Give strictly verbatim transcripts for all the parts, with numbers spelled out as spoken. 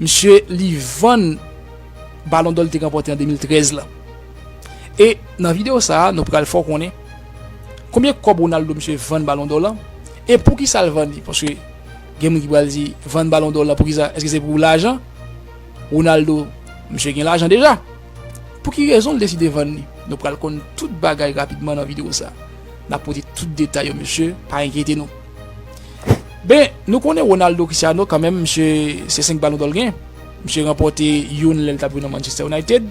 Misye li vann Balon dò l te ranpòte an de mil trèz la. E nan videyo sa a, nou pral fè w konnen konbyen kòb Ronaldo misye vann Balon dò lan, e poukisa l vann li. Paske gen moun ki pral di, vann Balon dò lan, poukisa? Èske se pou lajan? Ronaldo, misye gen lajan deja. Pou ki rezon l deside vann li? Nou pral konn tout bagay rapidman nan videyo sa a. N ap pote tout detay yo, mesye, pa enkyete nou. Ben, nou konnen Ronaldo Cristiano, kanmenm, misye, se senk Balon dò l gen. Misye ranpòte youn lè l t ap jwe nan Manchester United,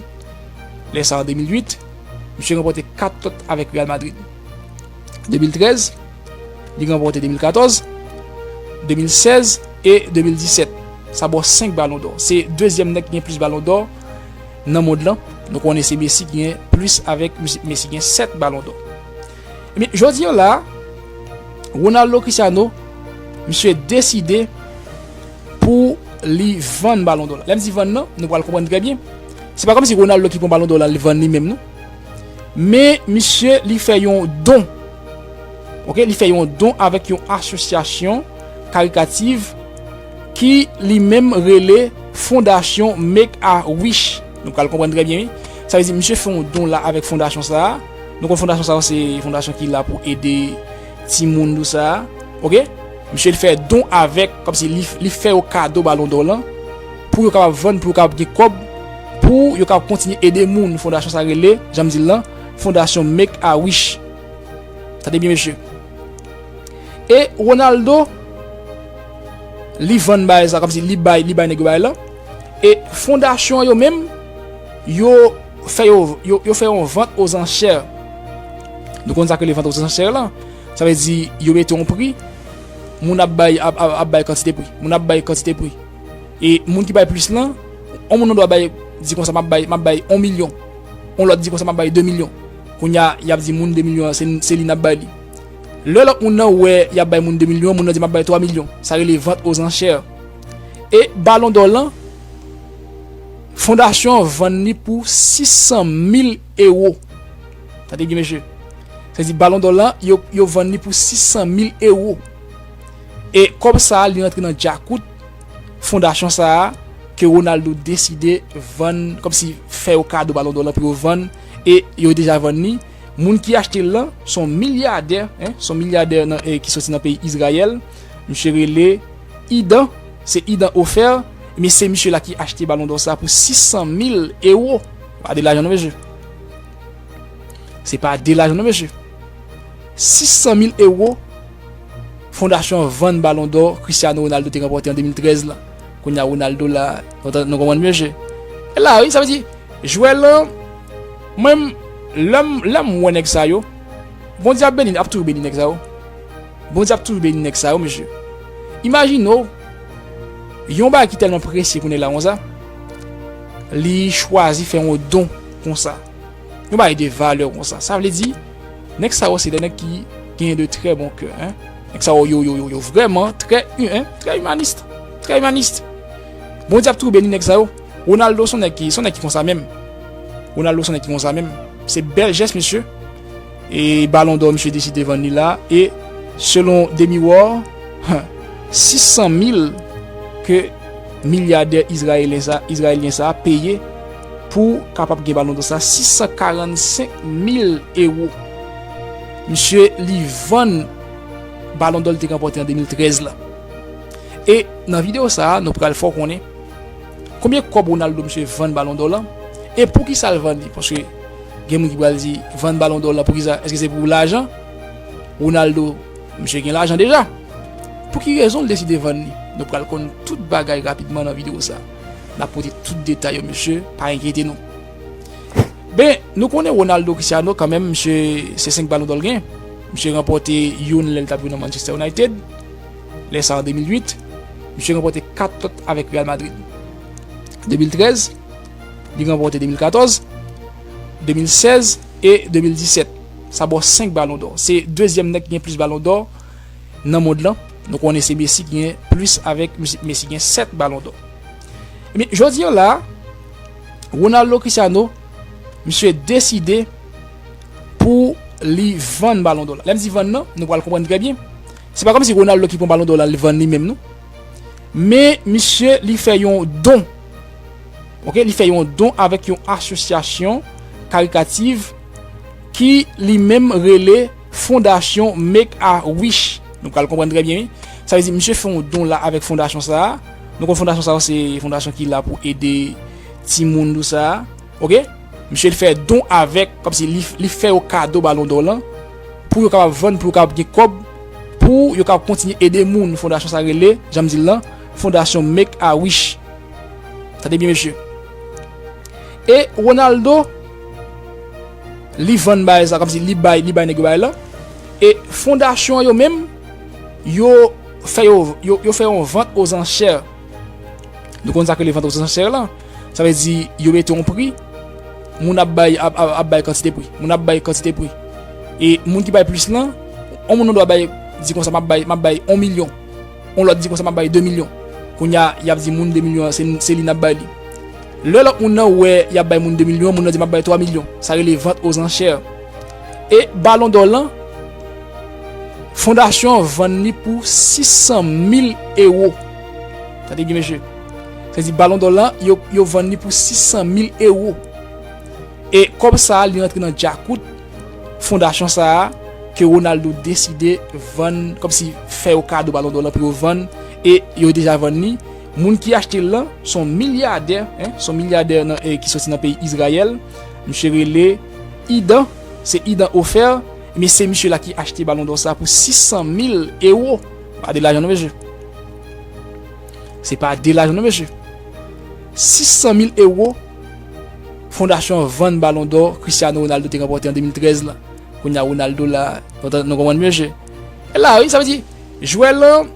lè sa an de mil uit. Misye ranpòte kat lòt avèk Real Madrid. De mil trèz, li ranpòte de mil katòz, de mil sèz e de mil disèt. Sa ba w senk Balon dò. Se dezyèm nèg ki gen plis Balon dò nan mond lan. Nou konnen se Messi ki gen plis avèk, Messi gen sèt Balon dò. Ebyen, jodi a la, Ronaldo Cristiano, misye deside pou li vann Balon dò la. Lè m di vann nan, nou pral konprann trè byen. Se pa kòmsi Ronaldo ki pran Balon dò la, li vann li menm, non. Men, misye, li fè yon don. Oke, li fè yon don avèk yon asosyasyon karitatif ki li menm rele Fondasyon Make a Wish. Nou pral konprann trè byen, wi. Sa vle di, misye fè yon don la avèk fondasyon sa a. Nou konn fondasyon sa a, se fondasyon ki la pou ede timoun, tou sa a. Oke? Misye, li fè don avèk, kòmsi li, li fè yo kado Balon dò lan, pou yo kapab vann, pou yo kapab gen kòb, pou yo kapab kontinye ede moun. Fondasyon sa a rele, jan m di l lan, Fondasyon Make a Wish. Tande byen, mesye. E Ronaldo, li vann bagay sa, kòmsi li bay, li bay nèg yo bagay lan. E fondasyon an yo menm, yo fè yo, yo, yo fè yon vant oz anchè. Nou konn sa k rele vant oz anchè lan. Sa vle di, yo mete yon pri, moun ap bay, ap, ap, ap bay kantite pri. Moun ap bay kantite pri. E moun ki bay plis lan, yon moun nan dwa bay, di konsa, "M ap bay, m ap bay yon milyon." Yon lòt di konsa, "M ap bay de milyon." Kounye a, y ap di moun de milyon an, se, se li n ap bay li. Lè lòt moun nan wè y ap bay moun de milyon, moun nan di, "M ap bay twa milyon." Sa rele vant oz anchè. E Balon dò lan, fondasyon an vann li pou sis san mil ewo. Tande byen, mesye. Sa di Balon dò lan, yo, yo vann li pou sis san mil ewo. E kòb sa a, li rantre nan djakout fondasyon sa a, ke Ronaldo deside vann, kòmsi fè yo kado Balon dò lan pou yo vann, e yo deja vann li. Moun ki achte l lan, se yon milyadè, en, se yon milyadè nan, e, ki soti nan peyi Izrayèl. Misye rele Idan, se Idan Ofer, men se misye la ki achte Balon dò sa pou sis san mil ewo. Pa de lajan non, mesye. Se pa de lajan non, mesye. Sis san mil ewo, fondasyon an vann Balon dò Cristiano Ronaldo te ranpòte an de mil trèz la. Kounye a Ronaldo la, nou konprann, mesye. E la, wi, sa vle di, jwè lan, mwen, lè m, lè m wè nèg sa yo, Bondye ap beni, ap toujou beni nèg sa yo. Bondye ap toujou beni nèg sa yo, mesye. Imajine w, yon bagay ki tèlman presye pou nèg la konsa, li chwazi fè yon don konsa. Yon bagay de valè konsa. Sa vle di, nèg sa yo se de nèg ki gen de trè bon kè, en. Nèg sa yo, yo, yo, yo, yo vrèman trè, en, trè imanis. Trè imanis. Bondye ap toujou beni nèg sa yo. Ronaldo se yon nèg ki, se yon nèg ki konsa menm. Ronaldo se yon nèg ki konsa menm. Se bèl jès, mesye. E Balon dò, misye deside vann li la. E selon Demi World, sis san mil ke milyadè izrayelyen sa, izrayelyen sa peye pou kapab gen Balon dò sa, sis san karannsenk mil ewo. Misye, li vann Balon dò l te ranpòte an de mil trèz la. E nan videyo sa a, nou pral fè w konnen konbyen kòb Ronaldo misye vann Balon dò lan, e poukisa l vann li. Paske gen moun ki pral di, vann Balon dò lan, poukisa? Èske se pou lajan? Ronaldo, misye gen lajan deja. Pou ki rezon l deside vann li? Nou pral konn tout bagay rapidman nan videyo sa a. N ap pote tout detay yo, mesye, pa enkyete nou. Ben, nou konnen Ronaldo Cristiano, kanmenm, misye, se senk Balon dò l gen. Misye ranpòte youn lè l t ap jwe nan Manchester United, lè sa an de mil uit. Misye ranpòte kat lòt avèk Real Madrid. De mil trèz, li ranpòte de mil katòz, de mil sèz e de mil disèt. Sa ba w senk Balon dò. Se dezyèm nèg ki gen plis Balon dò nan mond lan. Nou konnen se Messi ki gen plis avèk, Messi, Messi gen sèt Balon dò. Ebyen, jodi a la, Ronaldo Cristiano, misye deside pou li vann Balon dò la. Lè m di vann nan, nou pral konprann trè byen. Se pa kòmsi Ronaldo ki pran Balon dò la, li vann li menm, non. Men misye li fè yon don. Oke, li fè yon don avèk yon asosyasyon karitativ ki li menm rele Fondasyon Make a Wish. Nou pral konprann trè byen, wi. Sa vle di, misye fè yon don la avèk fondasyon sa a. Nou konn fondasyon sa a, se fondasyon ki la pou ede timoun, tou sa a. Oke? Misye fè don avèk, kòmsi li, li fè yo kado Balon Dò lan, pou yo kapab vann, pou yo kapab gen kòb, pou yo kapab kontinye ede moun. Fondasyon sa rele, jan m di l lan, Fondasyon Make a Wish. Tande byen, mesye. E Ronaldo, li vann bagay sa, kòmsi li bay, li bay nèg yo bagay lan. E fondasyon an yo menm, yo fè yo, yo, yo fè yon vant ozansè. Nou konn sa k rele vant ozansè lan. Sa vle di, yo mete yon pri, moun ap bay, ap, ap, ap bay kantite pri. Moun ap bay kantite pri. E moun ki bay plis lan, yon moun nan dwa bay, di konsa, m ap bay, m ap bay yon milyon. Yon lòt di konsa, m ap bay de milyon. Kounye a, y ap di moun de milyon an, se, se li n ap bay li. Lè lòt moun nan wè y ap bay moun de milyon, moun nan di, "M ap bay twa milyon." Sa rele vant ozansè. E Balon Dò lan, fondasyon an vann li pou sis san mil ewo. Tande byen, mesye. Sa di Balon Dò lan, yo, yo vann li pou sis san mil ewo. E kòb sa a, li rantre nan djakout fondasyon sa a, ke Ronaldo deside vann, kòmsi fè yo kado Balon Dò lan pou yo vann, e yo deja vann li. Moun ki achte l lan, se yon milyadè, en, se yon milyadè nan, e, ki soti nan peyi Izrayèl. Misye rele Idan, se Idan Ofer, men se misye la ki achte Balon Dò sa pou sis san mil ewo. Pa de lajan non, mesye. Se pa de lajan non, mesye. Sis san mil ewo, fondasyon an vann Balon Dò Cristiano Ronaldo te ranpòte an de mil trèz la. Kounye a Ronaldo la, nou, nou konprann, mesye. E la, wi, sa vle di, jwè lan,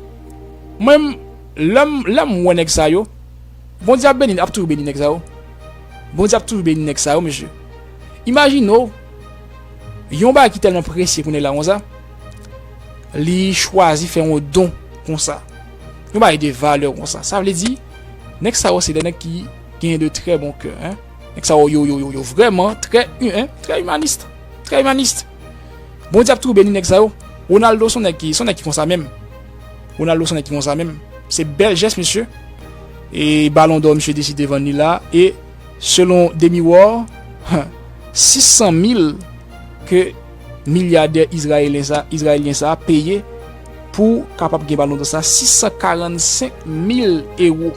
mwen, lè m, lè m wè nèg sa yo, Bondye ap beni, ap toujou beni nèg sa yo. Bondye ap toujou beni nèg sa yo, mesye. Imajine w, yon bagay ki tèlman presye pou nèg la konsa, li chwazi fè yon don konsa. Yon bagay de valè konsa. Sa vle di, nèg sa yo se de nèg ki gen de trè bon kè, en. Nèg sa yo, yo, yo, yo, yo vrèman trè, en, trè imanis. Trè imanis. Bondye ap toujou beni nèg sa yo. Ronaldo se yon nèg ki, se yon nèg ki konsa menm. Ronaldo se yon nèg ki konsa menm. Se bèl jès, mesye. E Balon Dò, misye deside vann li la. E selon Demi War, sis san mil ke milyadè izrayelyen sa, izrayelyen sa peye pou kapab gen Balon Dò sa, sis san karannsenk mil ewo.